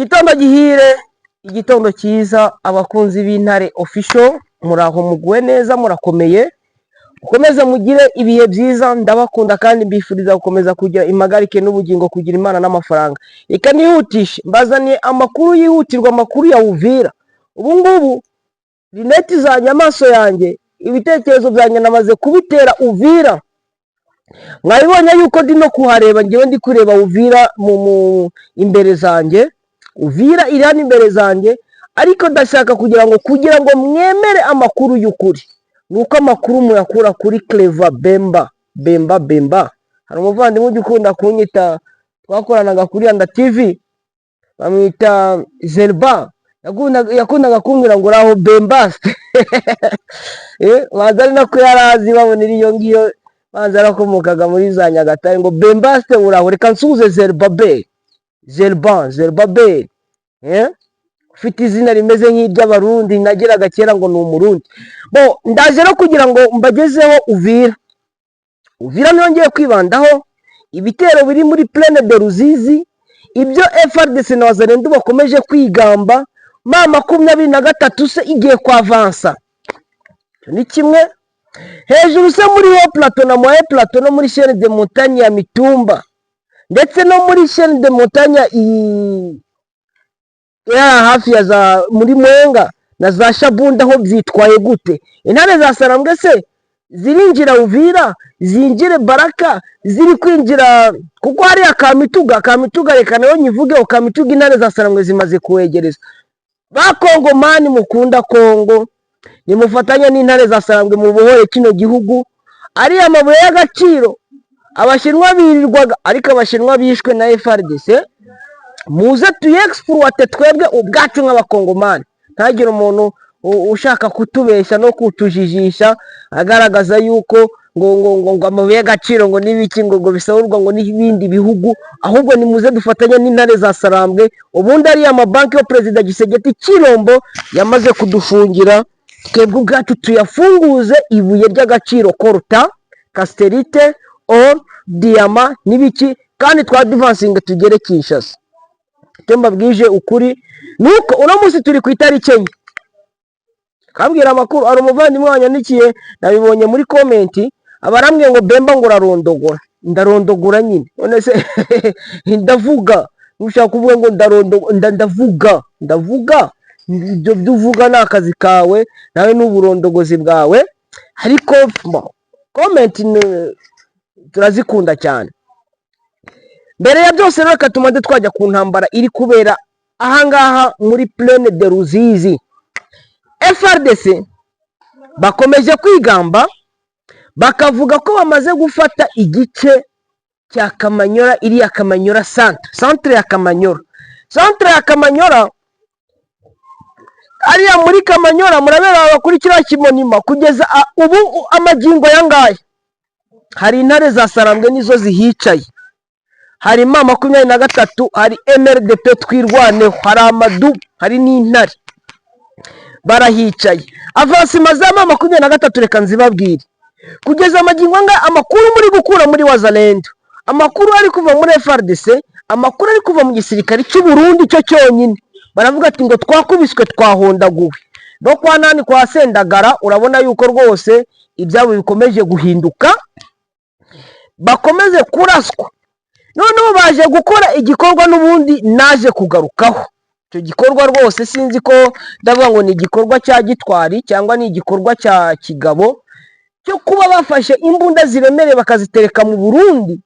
Igitondo gihire, igitondo cyiza, abakunzi b'Intare Official, muraho, muguwe neza, murakomeye, mukomeze mugire ibihe byiza. Ndabakunda kandi mbifuriza gukomeza kugira impagarike n'ubugingo, kugira Imana n'amafaranga. Reka nihutishe, mbazaniye amakuru yihutirwa, amakuru ya Uvira. Ubu ngubu lunettes zanjye, amaso yanjye, ibitekerezo byanjye namaze kubitera Uvira. Mwabibonye yuko ndi no kuhareba, ngewe ndi kureba Uvira mu imbere zanjye. Uvira iri hano imbere zanjye, ariko ndashaka kugira ngo mwemere amakuru y'ukuri, ni uko amakuru muyakura kuri Clever Bemba Bemba Bemba. Hari umuvandimwe ujya ukunda kunyita, twakoranaga kuri Yanda TV, bamwita Zerba, yakundaga kumbwira ngo uraho Bembaste. Banza ari nako yari azi, babonera iyo ngiyo, banza yarakomokaga muri za Nyagatare, ngo Bembaste uraho. Reka nsuhuze Zerba be Zerba Zerba be, ufite izina rimeze nk'iry'Abarundi, nageraga kera ngo ni Umurundi. Bo ndaje no kugira ngo mbagezeho Uvira. Uvira niyo ngiye kwibandaho, ibitero biri muri Plaine de Ruzizi, ibyo FARDC na Wazalendo bakomeje kwigamba, M23 se igiye kwavansa, icyo ni kimwe. Hejuru se muri Haut Plateau na Moyen Plateau, no muri chaîne de montagne ya Mitumba, ndetse no muri chaîne de montagne iri hafi ya za muri Mwenga na za Shabunda, aho byitwaye gute? Intare za Sarambwe se zirinjira Uvira, zinjire Baraka, ziri kwinjira kuko hariya Kamituga. Kamituga reka nayo nyivugeho. Kamituga intare za Sarambwe zimaze kuwegereza. Ba Kongomani mukunda Kongo, nimufatanye n'intare za Sarambwe mu buhoye kino gihugu. Ariya mabuye y'agaciro Abashinwa birirwaga, ariko Abashinwa bishwe na FARDC, muze tuyexploite twebwe ubwacu nk'Abakongomani. Ntagire umuntu ushaka kutubeshya no kutujijisha, agaragaza yuko ngo amabuye y'agaciro ngo n'ibiki ngo bisahurwa ngo n'ibindi bihugu. Ahubwo nimuze dufatanye n'intare za Sarambwe. Ubundi ariya mabanki yo Perezida Tshisekedi Tshilombo yamaze kudufungira, twebwe ubwacu tuyafunguze. Ibuye ry'agaciro coltan, cassitérite, or, diyama n'ibiki, kandi twa advancinga tugere Kinshasa. Icyo mbabwije ukuri ni uko uno munsi turi ku itariki 4. Kabwira amakuru, hari umuvandimwe wanyandikiye, nabibonye muri comment, aba arambwiye ngo Bemba ngo urarondogora. Ndarondogora nyine, none se ndavuga, ushaka kuvuga ngo ndarondogora, ndavuga, ndavuga. Ibyo byo uvuga ni akazi kawe nawe, ni uburondogozi bwawe, ariko comment turazikunda cyane. Mbere ya byose rero, reka tumaze twajya ku ntambara iri kubera ahangaha muri Plaine de Ruzizi. FARDC bakomeje kwigamba, bakavuga ko bamaze gufata igice cya Kamanyora, iriya Kamanyora centre, centre ya Kamanyora, centre ya Kamanyora. Ariya muri Kamanyora murabera kuri kiriya kimonima. Kugeza ubu amagingo aya ngaya, hari intare za Sarambwe nizo zihicaye, hari M23, hari MRDP Twirwaneho, hari amadu, hari n'intare barahicaye. Avancement za M23 reka nzibabwire. Kugeza amagingo anga, amakuru muri gukura muri Wazalendo, amakuru ari kuva muri FARDC, amakuru ari kuva mu gisirikare cy'u Burundi cyo cyonyine, baravuga ati ngo twakubiswe, twahondaguwe no kwa nani, kwa Sendagara. Urabona yuko rwose ibyabo bikomeje guhinduka, bakomeze kuraswa. Noneho baje gukora igikorwa n'ubundi naje kugarukaho. Icyo gikorwa rwose sinzi ko ndavuga ngo ni igikorwa cya gitwari cyangwa ni igikorwa cya kigabo, cyo kuba bafashe imbunda ziremereye bakazitereka mu Burundi,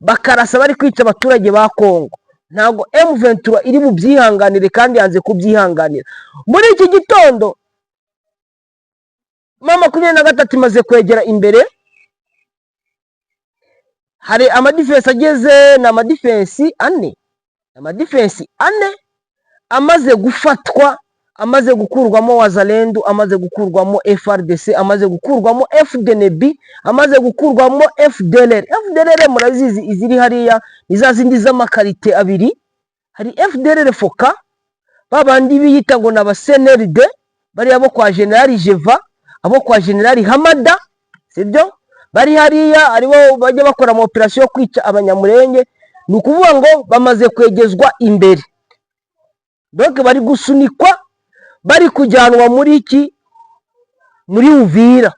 bakarasa bari kwica abaturage ba Kongo. Ntabwo M23 iri bubyihanganire kandi yanze kubyihanganira. Muri iki gitondo M23 imaze kwegera imbere, hari amadéfense ageze, ni amadéfense ane, amadéfense ane amaze gufatwa, amaze gukurwamo Wazalendo, amaze gukurwamo FARDC, amaze gukurwamo FDNB, amaze gukurwamo FDLR. FDLR murazizi, iziri hariya ni za zindi z'amakarite abiri. Hari FDLR FOCA, babandi biyita ngo ni aba CNRD, bariya bo kwa General Jeva, abo kwa General Hamada, sibyo? Bari hariya aribo bajya bakora ama opération yo kwica Abanyamurenge. Ni ukuvuga ngo bamaze kwegezwa imbere. Donc bari gusunikwa, bari kujyanwa muri iki, muri Uvira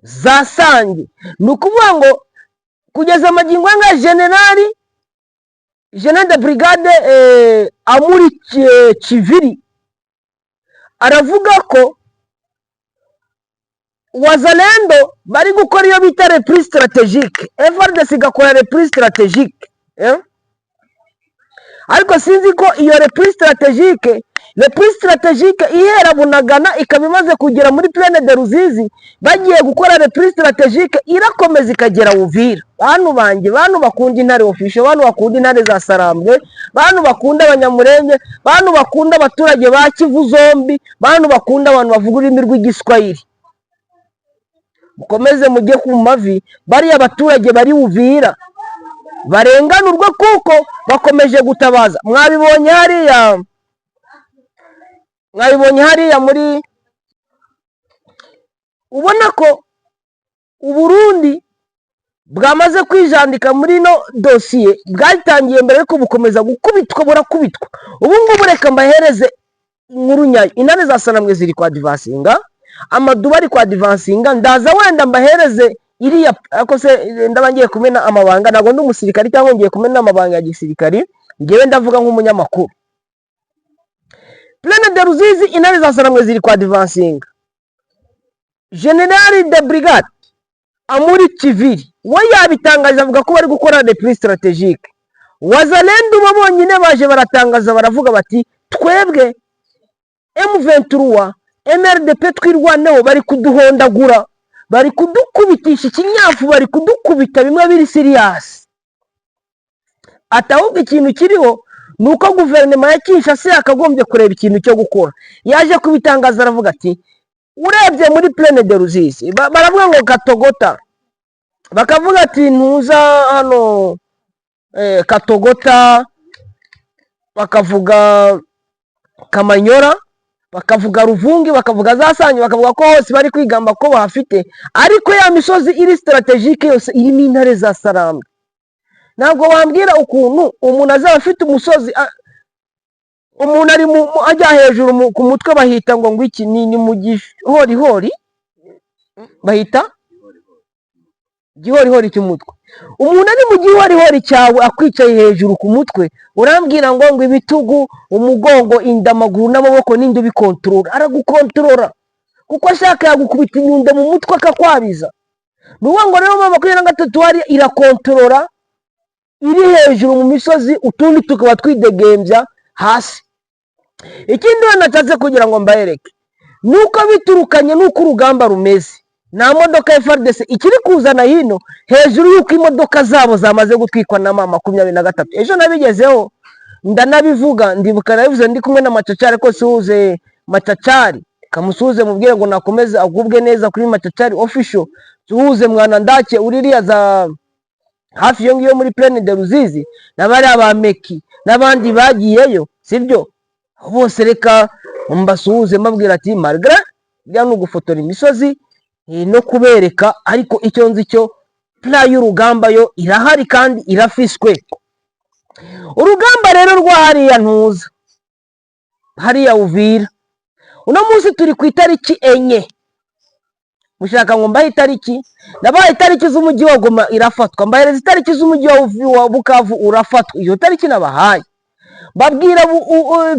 za Sange. Ni ukuvuga ngo kugeza amagingo aya, général de brigade Amuri Kiviri aravuga ko Wazalendo bari gukora iyo bita repli stratégique, FARDC igakora repli stratégique, eh? Ariko sinzi ko iyo repli stratégique ihera Bunagana, ikaba imaze kugera muri Plaine de Ruzizi, bagiye gukora repli stratégique irakomeza ikagera Uvira. Bantu banjye, bantu bakunda Intare Official, bantu bakunda Intare za Sarambwe, bantu bakunda Abanyamurenge, bantu bakunda abaturage ba Kivu zombi, bantu bakunda abantu bavuga ururimi rw'Igiswahili, mukomeze mujye ku mavi bariya baturage bari Uvira barenganurwe, kuko bakomeje gutabaza. Mwabibonye hariya, mwabibonye hariya muri, ubona ko Uburundi bwamaze kwijandika muri ino dosiye. Bwatangiye mbere, ariko bukomeza gukubitwa, burakubitwa. Ubu ngubu reka mbahereze inkuru nyayo. Intare za Sanamwe ziri kwa advancinga, amaduba ari kwa advancinga. Ndaza wenda mbahereze iriya, ariko se ndaba ngiye kumena amabanga? Ntabwo ndi umusirikari cyangwa ngiye kumena amabanga ya gisirikari. Ngewe ndavuga nk'umunyamakuru. Plaine de Ruzizi, Intare za Sanamwe ziri kwa advancinga. Général de brigade Amuri Kiviri we yabitangaje, avuga ko bari gukora repli stratégique. Wazalendo bo bonyine baje baratangaza, baravuga bati: "Twebwe M23, MRDP, Twirwaneho, bari kuduhondagura, bari kudukubitisha ikinyafu, bari kudukubita bimwe biri sérieux." Ati ahubwo ikintu kiriho ni uko guverinoma ya Kinshasa yakagombye kureba ikintu cyo gukora. Yaje kubitangaza, aravuga ati urebye muri Plaine de Ruzizi, baravuga ngo Katogota, bakavuga ati ntuza hano Katogota, bakavuga Kamanyora, bakavuga Ruvungi, bakavuga za Sange, bakavuga ko hose bari kwigamba ko bahafite, ariko ya misozi iri stratégique yose irimo Intare za Sarambwe. Ntabwo wambwira ukuntu umuntu azaba afite umusozi, umuntu ari ajya hejuru ku mutwe, bahita ngo iki ni mu gihorihori, bahita gihorihori cy'umutwe. Umuntu ari mu gihorihori cyawe, akwicaye hejuru ku mutwe, urambwira ngo ibitugu, umugongo, inda, amaguru n'amaboko n'indi ubikontorora? Aragukontorora kuko ashaka yagukubita inyundo mu mutwe akakwabiza. Ni ukuvuga ngo rero M23 hariya irakontorora iri hejuru mu misozi, utundi tukaba twidegembya hasi. Ikindi wenda nshatse kugira ngo mbayereke ni uko biturukanye n'uko urugamba rumeze, nta modoka ya FARDC ikiri kuzana hino, hejuru y'uko imodoka zabo zamaze gutwikwa na M23. Ejo nabigezeho ndanabivuga, ndibuka nabivuze ndi kumwe na Macacari, ariko suhuze Macacari, kamusuhuze, mubwire ngo nakomeze agubwe neza kuri Macacari Official. Suhuze mwana ndake uririya za hafi iyo ngiyo muri Plaine de Ruzizi, n'abariya ba Meki n'abandi bagiyeyo, sibyo bose? Reka mbasuhuze, mbabwira ati malgré bya ni ugufotora imisozi no kubereka, ariko icyo nzi cyo, plan y'urugamba yo irahari kandi irafiswe. Urugamba rero rwa hariya ntuza hariya Uvira, uno munsi turi ku itariki 4. Mushaka ngo mbahe itariki? Nabaye itariki z'umujyi wa Goma irafatwa, mbahereza itariki z'umujyi wa Bukavu urafatwa. Iyo tariki nabahaye, mbabwira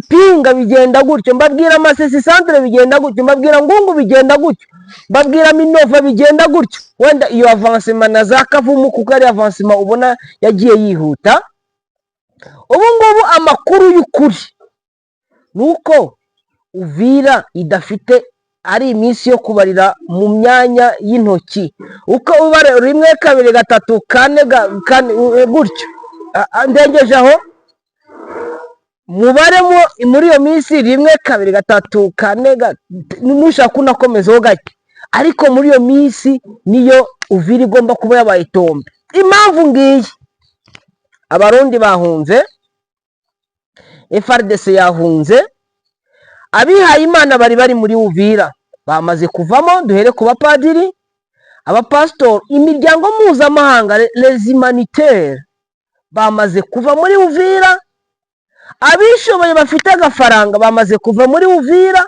Pinga bigenda gutyo, mbabwira Masisi centre bigenda gutyo, mbabwira Ngungu bigenda gutyo, mbabwira Minova bigenda gutyo. Wenda iyo avancement na za Kavumu, kuko ari avancement ubona yagiye yihuta. Ubu ngubu amakuru y'ukuri ni uko Uvira idafite, ari iminsi yo kubarira mu myanya y'intoki, uko ubara rimwe, kabiri, gatatu, kane, kane gutyo. Ndengeje aho mubare muri iyo minsi rimwe, kabiri, gatatu, kane, nushaka unakomezaho gake, ariko muri iyo minsi niyo Uvira igomba kuba yabaye itombe. Impamvu ngiyi: Abarundi bahunze, FARDC yahunze, abihaye Imana bari muri Uvira bamaze kuvamo, duhere ku bapadiri, abapasitori, imiryango mpuzamahanga, les humanitaires bamaze kuva muri Uvira. Abishoboye bafite agafaranga bamaze kuva muri Uvira.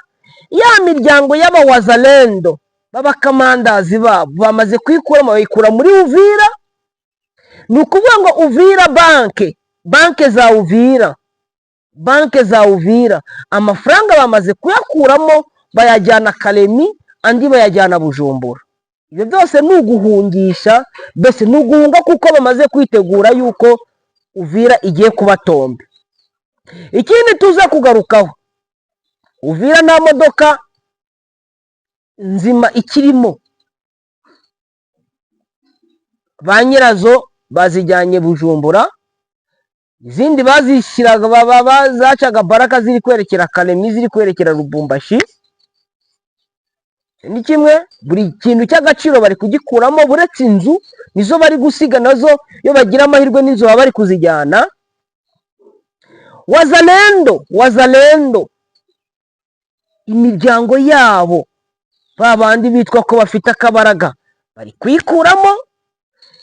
Ya miryango y'abawazalendo b'abakamandazi babo bamaze kuyikuramo, bayikura muri Uvira. Ni ukuvuga ngo Uvira, banke za Uvira, banke za Uvira, amafaranga bamaze kuyakuramo, bayajyana Karemi, andi bayajyana Bujumbura. Ibyo byose ni uguhungisha, mbese ni uguhunga, kuko bamaze kwitegura yuko Uvira igiye kuba tombe. Ikindi tuza kugarukaho, Uvira nta modoka nzima ikirimo, ba nyirazo bazijyanye Bujumbura, izindi bazishyiraga zacaga Baraka ziri kwerekera Karemi, ziri kwerekera Lubumbashi. Ni kimwe, buri kintu cy'agaciro bari kugikuramo, buretse inzu nizo bari gusiga, nazo iyo bagira amahirwe n'inzu baba bari kuzijyana. Wazalendo, wazalendo, imiryango yabo, ba bandi bitwa ko bafite akabaraga, bari kuyikuramo.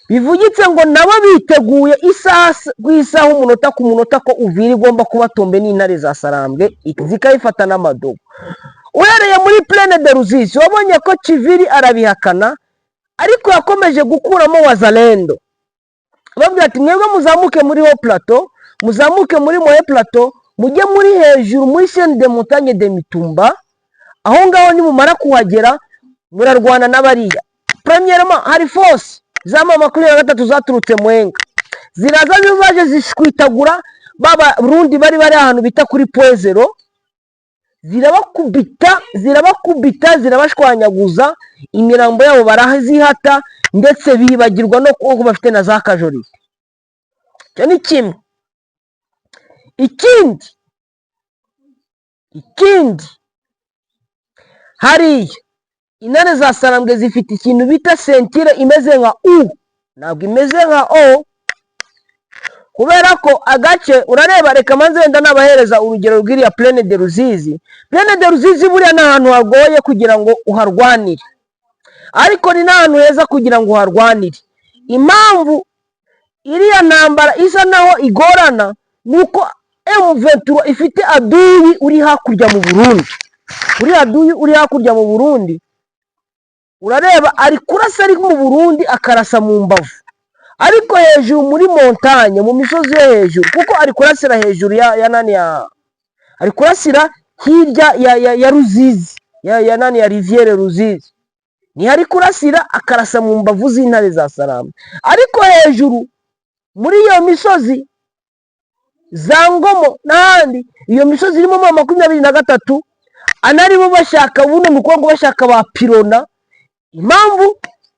Bivugitse ngo nabo biteguye isaha ku isaha, umunota ku munota, ko Uvira igomba kuba tombe n'intare za Sarambwe zikayifata n'amadobo. Uhereye muri Plaine de Ruzizi, wabonye ko Kiviri arabihakana, ariko yakomeje gukuramo wazalendo, babwira ati: "Mwebwe muzamuke muri haut plateau, muzamuke muri moyen plateau, mujye muri hejuru muri chaîne de montagne de Mitumba. Aho ngaho nimumara kuhagera murarwana n'abariya." Premièrement, hari force za M23 zaturutse Mwenga, ziraza, zo zaje zishwitagura baba Burundi bari ahantu bita kuri Point Zéro, zirabakubita, zirabakubita, zirabashwanyaguza, imirambo yabo barazihata, ndetse bibagirwa no kuba bafite na za casualties. Icyo ni kimwe. Ikindi, hariya intare za Sarambwe zifite ikintu bita ceinture imeze nka U, ntabwo imeze nka O, kubera ko agace urareba, reka maze wenda nabahereza urugero rw'iriya Plaine de Ruzizi. Plaine de Ruzizi buriya ni ahantu hagoye kugira ngo uharwanire, ariko ni n'ahantu heza kugira ngo uharwanire. Impamvu iriya ntambara isa naho igorana ni uko M23 ifite adui uri hakurya mu Burundi. Uriya adui uri hakurya mu Burundi, urareba ari kurasa ari mu Burundi, akarasa mu mbavu, ariko hejuru muri montagne, mu misozi yo hejuru, kuko ari kurasira hejuru ya nani, ya ari kurasira hirya ya Ruzizi, ya nani, ya Rivière Ruzizi, niho ari kurasira, akarasa mu mbavu z'intare za Sarambwe. Ariko hejuru muri iyo misozi za Ngomo n'ahandi, iyo misozi irimo M23, anaribo bashaka buno, ni ukuvuga ngo bashaka ba pirona. Impamvu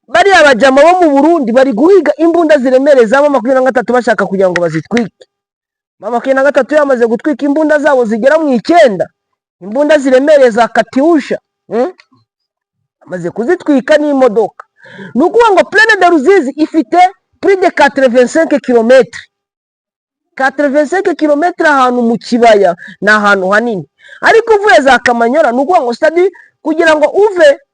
bariya bajama bo mu Burundi bari guhiga imbunda ziremereye za M23, bashaka kugira ngo bazitwike. M23 yamaze gutwika imbunda zabo zigera mu 9, imbunda ziremereye za Katyusha, Amaze kuzitwika n'imodoka. Ni ukuvuga ngo Plaine de Ruzizi ifite plus de 85 kilomètres. 85 kilomètres ahantu mu kibaya ni ahantu hanini, ariko uvuye za Kamanyora, ni ukuvuga ngo stadi kugira ngo uve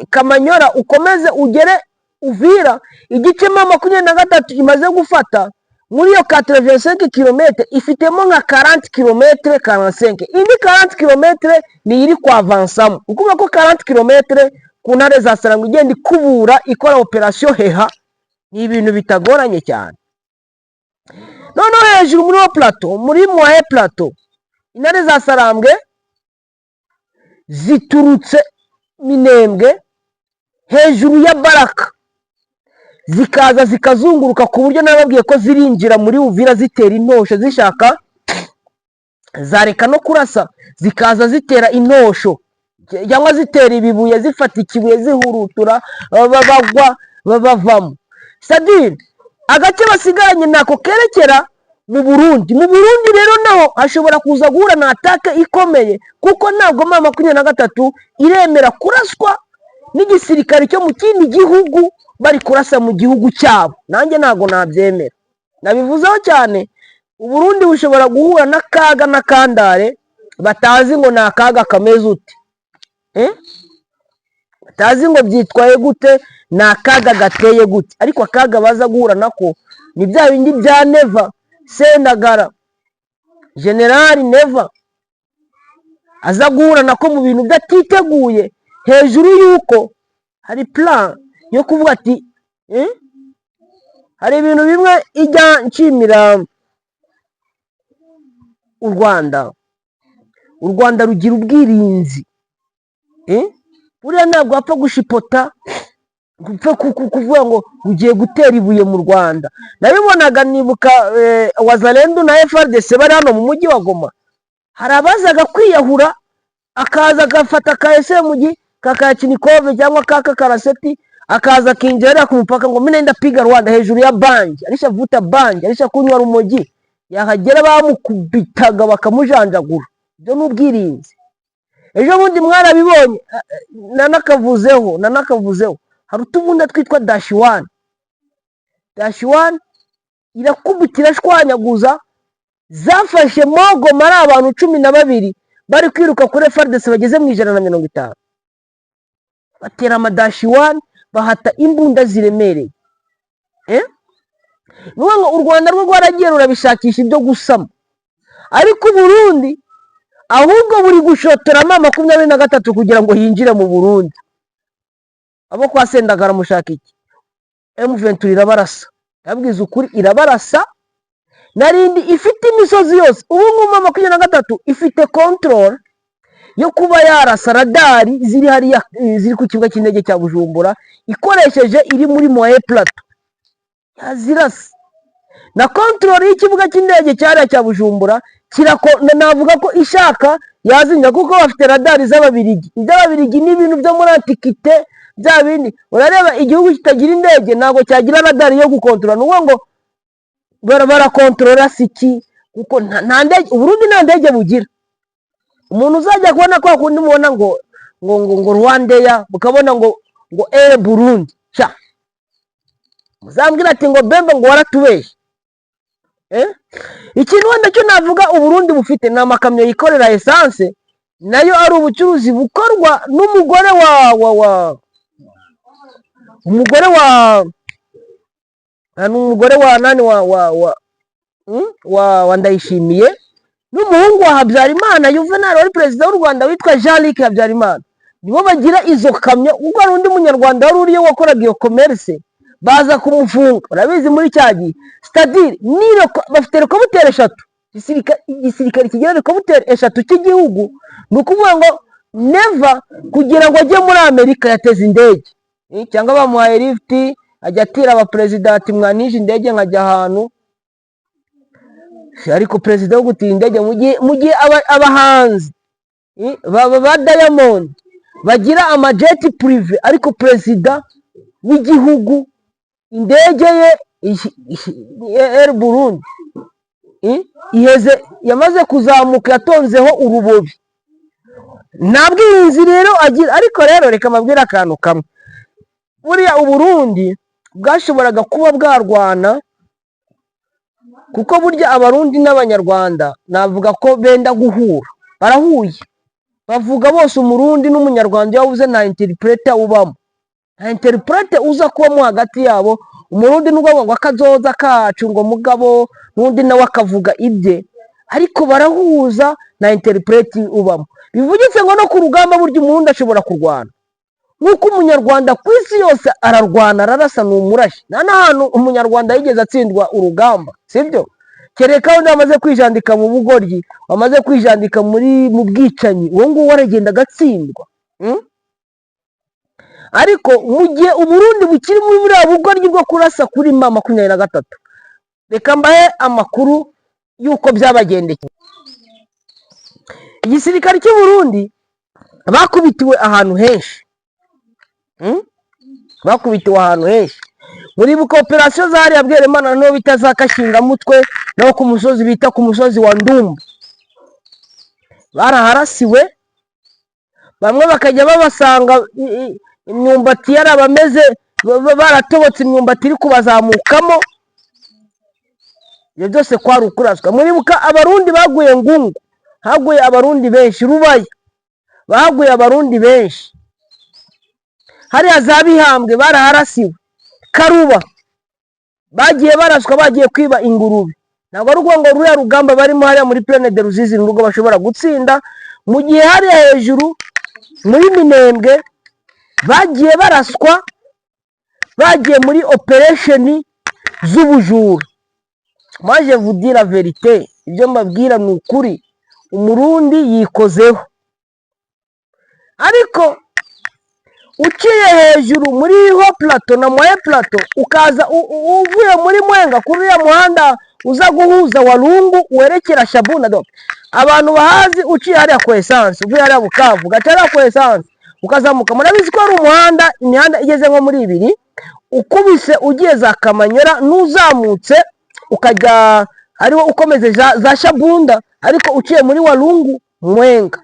Kamanyora ukomeze ugere Uvira, igice M23 imaze gufata muri iyo 85 kilomètres, ifitemo nka 40 kilomètres, 45. Indi 40 kilomètres ni iri kwavansamo. Ukuvuga ko 40 kilomètres ku ntare za Sarangwa igenda ikubura, ikora opération heha, ni ibintu bitagoranye cyane. Noneho hejuru muri haut plateau, muri moyen plateau, intare za Sarambwe ziturutse Minembwe hejuru ya Baraka, zikaza zikazunguruka, ku buryo nababwiye ko zirinjira muri Uvira zitera intosho, zishaka zareka no kurasa, zikaza zitera intosho cyangwa zitera ibibuye, zifata ikibuye zihurutura, bagwa bavamo. Sadire agace basigaranye nako kerekera mu Burundi. Mu Burundi rero naho hashobora kuza guhura na attaque ikomeye, kuko ntabwo M23 iremera kuraswa n'igisirikare cyo mu kindi gihugu bari kurasa mu gihugu cyabo. Nanjye ntabwo nabyemera, nabivuzeho cyane. Uburundi bushobora guhura n'akaga n'akandare batazi ngo ni akaga kameze ute. Batazi ngo ni akaga kameze ute. Batazi ngo byitwaye gute, ni akaga gateye gute. Ariko akaga baza guhura nako ni bya bindi bya Neva Sendagara, Generali Neva aza guhura nako mu bintu byatiteguye, hejuru y'uko hari plan yo kuvuga ati hari ibintu bimwe ijya nshimira u Rwanda. U Rwanda rugira ubwirinzi. Buriya ntabwo wapfa gushipota, upfe kuvuga ngo ugiye gutera ibuye mu Rwanda. Nabibonaga, nibuka Wazalendo na FARDC bari hano mu mujyi wa Goma, hari abazaga kwiyahura, akaza agafata ka SMG ka Kalashnikov cyangwa ka Kakaraseti, akaza akinjira hariya ku mupaka ngo "Mimi ndapiga Rwanda" hejuru ya bangi, alishavuta bangi, alishakunywa rumogi, yahagera bamukubitaga bakamujanjagura. Ibyo ni ubwirinzi. Ejo bundi mwarabibonye, nanakavuzeho, hari utubunda twitwa Dash 1. Dash 1 irakubita, irashwanyaguza, zafashe Mogoma ari abantu 12 bari kwiruka kuri FARDC bageze mu 150, batera ama Dash 1, bahata imbunda ziremereye. Ni ukuvuga ngo u Rwanda rwo rwaragiye rurabishakisha ibyo gusama, ariko Uburundi ahubwo buri gushotoramo 23 kugira ngo yinjire mu Burundi. Abo kwa Sendagara mushaka iki? M23 irabarasa, ndabwiza ukuri, irabarasa. Narindi ifite imisozi yose. Ubu ngubu 23 ifite control yo kuba yarasa radari ziri hariya, ziri ku kibuga cy'indege cya Bujumbura, ikoresheje iri muri Moyen Plateau yazirasa. Na control y'ikibuga cy'indege cyariya cya Bujumbura navuga ko ishaka yazinya, kuko bafite radari z'Ababirigi. Iby'Ababirigi ni ibintu byo muri antiquité, bya bindi. Urareba, igihugu kitagira indege ntabwo cyagira radari yo gukontorora. Ni ukuvuga ngo barakontorora siki? Kuko nta ndege, Uburundi nta ndege bugira. Umuntu uzajya kubona kwa kundi mubona ngo RwandAir, mukabona ngo Air Burundi sha, muzambwira ati ngo "Bemba ngo waratubeshye." Ikintu wenda cyo navuga Uburundi bufite ni amakamyo yikorera essence, nayo ari ubucuruzi bukorwa n'umugore wa umugore wa ni umugore wa nani wa Ndayishimiye n'umuhungu wa Habyarimana Juvenal wari perezida w'u Rwanda witwa Jean Luc Habyarimana. Nibo bagira izo kamyo, kuko hari undi Munyarwanda wari uriyo wakoraga iyo commerce, baza kumufunga, urabizi muri cya gihe. C'est-à-dire bafite hélicoptère eshatu. Igisirikare kigira hélicoptère eshatu cy'igihugu. Ni ukuvuga ngo Neva kugira ngo ajye muri Amerika yateze indege, cyangwa bamuhaye lifuti, ajya atira abaperezida ati "Mwanije indege nkajya ahantu." Ariko perezida wo gutira indege mu gihe abahanzi ba Diamond bagira ama jet privé, ariko perezida w'igihugu indege ye Air Burundi iheze yamaze kuzamuka, yatonzeho urubobi. Nta bwirinzi rero agira. Ariko rero reka mbabwire akantu kamwe: buriya Uburundi bwashoboraga kuba bwarwana, kuko burya Abarundi n'Abanyarwanda navuga ko benda guhura, barahuye, bavuga bose. Umurundi n'Umunyarwanda iyo wabuze, nta interprète ubamo, nta interprète uza kubamo hagati yabo. Umurundi nubwo ngo akazoza kacu ngo mugabo, n'undi nawe akavuga ibye, ariko barahuza, nta interprète ubamo. Bivugitse ngo no ku rugamba burya Umurundi ashobora kurwana nk'uko Umunyarwanda ku isi yose ararwana, ararasa, ni umurashi. Nta n'ahantu Umunyarwanda yigeze atsindwa urugamba, sibyo? Kereka wenda wamaze kwijandika mu bugoryi, wamaze kwijandika mu bwicanyi, uwo nguwo aragenda agatsindwa. Ariko mu gihe Uburundi bukiri muri buriya bugoryi bwo kurasa kuri M23, reka mbahe amakuru y'uko byabagendekeye. Igisirikare cy'u Burundi bakubitiwe ahantu henshi. Bakubitiwe ahantu henshi. Muribuka operasiyo zahariya Bweremana, niho bita za Kashingamutwe, naho ku musozi bita ku musozi wa Ndumba, baraharasiwe, bamwe bakajya babasanga imyumbati yarabameze, baratobotse, imyumbati iri kubazamukamo. Ibyo byose kwari ukuraswa. Muribuka Abarundi baguye Ngungu, haguye Abarundi benshi, Rubaya bahaguye Abarundi benshi. Hariya za Bihambwe baraharasiwe, Karuba bagiye baraswa, bagiye kwiba ingurube. Ntabwo ari ukuvuga ngo ruriya rugamba barimo hariya muri Plaine de Ruzizi ni urugo bashobora gutsinda, mu gihe hariya hejuru muri Minembwe bagiye baraswa, bagiye muri operation z'ubujura. Moi, je vous dis la vérité, ibyo mbabwira ni ukuri. Umurundi yikozeho, ariko uciye hejuru muri Haut Plateau na Moyen Plateau, ukaza uvuye muri Mwenga kuri uriya muhanda uza guhuza Walungu werekera Shabunda, donc abantu bahazi, uciye hariya ku essence, uvuye hariya Bukavu ugaca hariya ku essence ukazamuka, murabizi ko hari umuhanda, imihanda igeze nko muri ibiri, ukubise ugiye za Kamanyora n'uzamutse ukajya ariwo ukomeze za Shabunda, ariko uciye muri Walungu, Mwenga,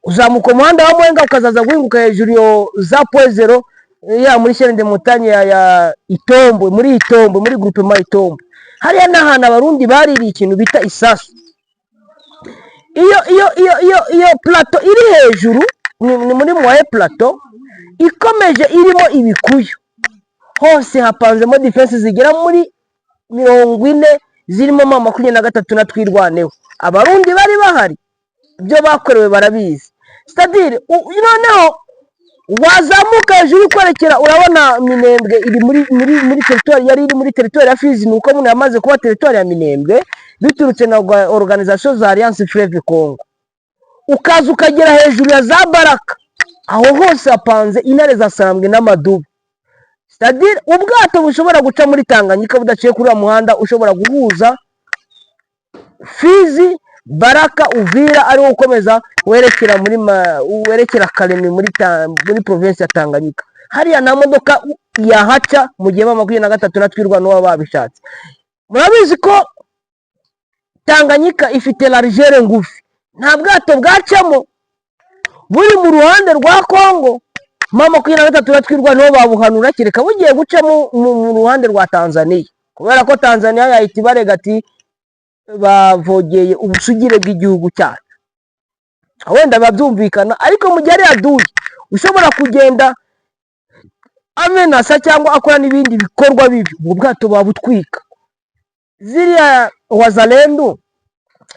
uzamuka umuhanda wa Mwenga ukazaza guhinguka hejuru yo za Point Zéro ya muri chaîne de montagne ya Itombwe, muri Itombwe, muri groupement Itombwe. Hariya ni ahantu Abarundi baririye ikintu bita isasu. Iyo plateau iri hejuru ni muri Moyen Plateau, ikomeje irimo ibikuyu hose, hapanzemo défense zigera muri 40 zirimo M23 na Twirwaneho. Abarundi bari bahari, ibyo bakorewe barabizi. C'est-à-dire noneho wazamuka hejuru ukwerekera, urabona Minembwe iri muri territoire, yari iri muri territoire ya Fizi, ni uko muno yamaze kuba territoire ya Minembwe biturutse na organisation za Alliance Fleuve Congo. Ukaza ukagera hejuru ya za Baraka, aho hose hapanze intare za Sarambwe n'amadubu. C'est-à-dire ubwato bushobora guca muri Tanganyika budaciye kuri uriya muhanda ushobora guhuza Fizi, Baraka, Uvira, ariwo ukomeza werekera muri werekera Kalemi muri province ya Tanganyika. Hariya nta modoka yahaca mu gihe M23 na Twirwaneho baba babishatse. Murabizi ko Tanganyika ifite largeur ngufi, nta bwato bwacamo buri mu ruhande rwa Kongo. M23 na Twirwaneho babuhanura, kereka bugiye guca mu ruhande rwa Tanzania, kubera ko Tanzania yahita ibarega ati bavogeye ubusugire bw'igihugu cyacu. Wenda biba byumvikana, ariko mu gihe ari aduyi ushobora kugenda amenasa cyangwa akora n'ibindi bikorwa bibi, ubwo bwato babutwika. Ziriya Wazalendo,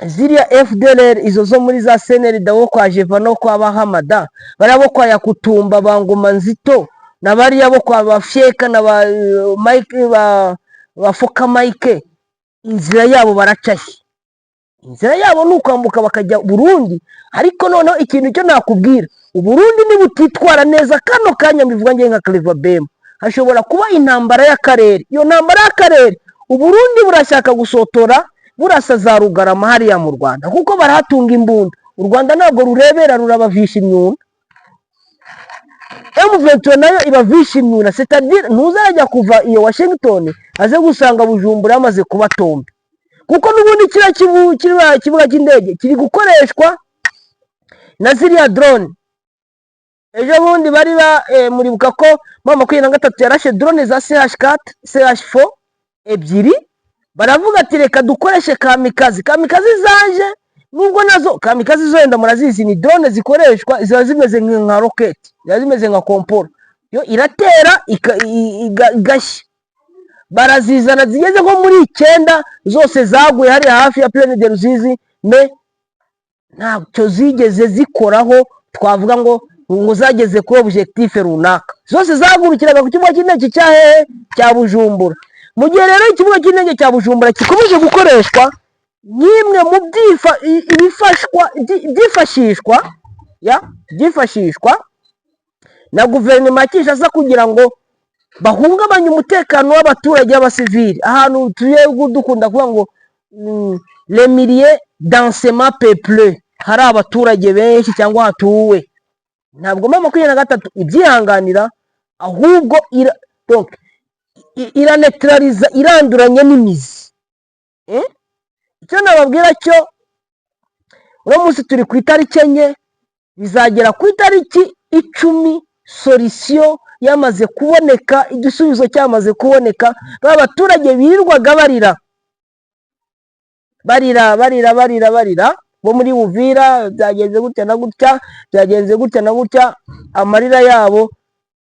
ziriya FDLR, izo zo muri za CNRD wo kwa Jeva no kwa Bahamada, bariya bo kwa Yakutumba, ba Ngoma Nzito, na bariya bo kwa Bafyeka na ba Mike, ba Foka Mike, inzira yabo baracahe? Inzira yabo ni ukwambuka bakajya Burundi. Ariko noneho ikintu cyo nakubwira, Uburundi nibutitwara neza, kano kanya mbivuga ngiye nka Clever Bem, hashobora kuba intambara y'akarere. Iyo ntambara y'akarere, Uburundi burashaka gusotora burasa za Rugarama hariya mu Rwanda, kuko barahatunga imbunda. U Rwanda ntabwo rurebera, rurabavisha imyuna. M23 nayo ibavisha imyuna, c'est-à-dire ntuzajya kuva iyo Washington aze gusanga Bujumbura yamaze kuba tombe, kuko n'ubundi kiriya kibuga cy'indege kiri gukoreshwa na ziriya drone. Ejo bundi bari ba muribuka ko M23 yarashe drone za CH4, CH4 ebyiri, baravuga ati reka dukoreshe kamikaze. Kamikaze zaje, nubwo nazo kamikaze zo wenda murazizi, ni drone zikoreshwa ziba zimeze nka roketi, ziba zimeze nka komporo, yo iratera igashya. Barazizana zigeze nko muri icyenda, zose zaguye hariya hafi ya Plaine de Ruzizi, mais ntacyo zigeze zikoraho twavuga ngo zageze kuri objectif runaka. Zose zahagurukiraga ku kibuga cy'indege cya hehe? Cya Bujumbura. Mu gihe rero ikibuga cy'indege cya Bujumbura gikomeje gukoreshwa nk'imwe mu ibifashwa byifashishwa ya byifashishwa na guverinoma ya Kinshasa kugira ngo bahungabanye umutekano w'abaturage b'abasivili, ahantu tuye dukunda kuvuga ngo les milieux densément peuplés, hari abaturage benshi cyangwa hatuwe, ntabwo M23 ibyihanganira, ahubwo donc iranetraliza, iranduranye n'imizi. Icyo nababwira cyo, uno munsi turi ku itariki 4, bizagera ku itariki 10 solution yamaze kuboneka, igisubizo cyamaze kuboneka. Ba baturage birirwaga barira, barira, barira, barira, barira bo muri Uvira, byagenze gutya na gutya, byagenze gutya na gutya, amarira yabo.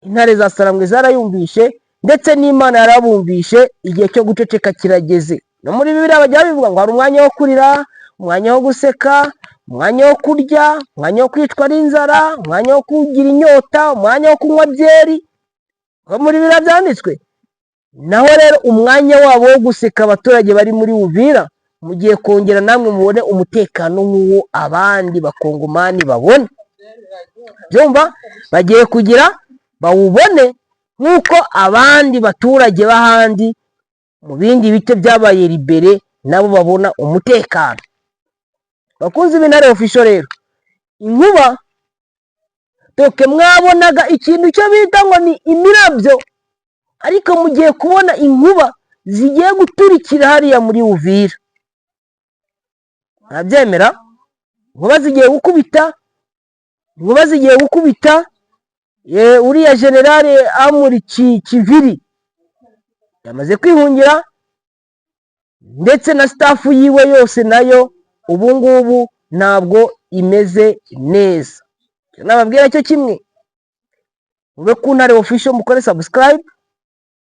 Intare za Sarambwe zarayumvishe, ndetse n'Imana yarabumvishe. Igihe cyo guceceka kirageze. No muri Bibiliya bajya babivuga ngo hari umwanya wo kurira, umwanya wo guseka, umwanya wo kurya, umwanya wo kwicwa n'inzara, umwanya wo kugira inyota, umwanya wo kunywa byeri. Ngo muri Bibiliya byanditswe. Naho rero umwanya wabo wo guseka, abaturage bari muri Uvira, mugiye kongera namwe mubone umutekano nk'uwo abandi Bakongomani babona. Byumva, bagiye kugira bawubone nk'uko abandi baturage b'ahandi mu bindi bice byabaye libéré nabo babona umutekano. Bakunzi b'Intare Official rero, inkuba toke mwabonaga ikintu cyo bita ngo ni imirabyo, ariko mugiye kubona inkuba zigiye guturikira hariya muri Uvira. Ntabyemera, inkuba zigiye gukubita, inkuba zigiye gukubita. Uriya général Amuri Kiviri yamaze kwihungira, ndetse na staff yiwe yose nayo ubu ngubu ntabwo imeze neza. Icyo nababwira cyo kimwe, mube ku Ntare Official, mukore subscribe,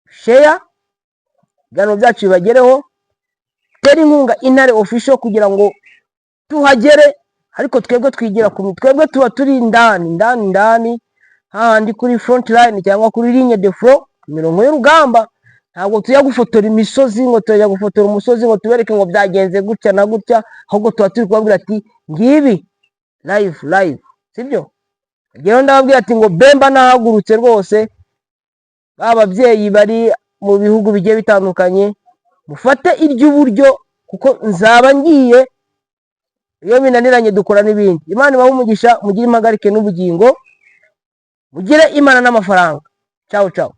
share, ibiganiro byacu bibagereho. Tera inkunga Intare Official kugira ngo tuhagere. Ariko twebwe twigira ku twebwe tuba turi indani, indani, indani, hahandi kuri front line cyangwa kuri ligne de front, imirongo y'urugamba. Ntabwo tujya gufotora imisozi, ngo tujya gufotora umusozi ngo tubereke ngo byagenze gutya na gutya, ahubwo tuba turi kubabwira ati ngibi live, live, sibyo? Rero ndababwira ati ngo Bemba nahagurutse rwose. Ba babyeyi bari mu bihugu bigiye bitandukanye, mufate iry'uburyo kuko nzaba ngiye. Iyo binaniranye dukora n'ibindi. Imana ibahe umugisha, mugire impagarike n'ubugingo, mugire Imana n'amafaranga. Ciao, ciao.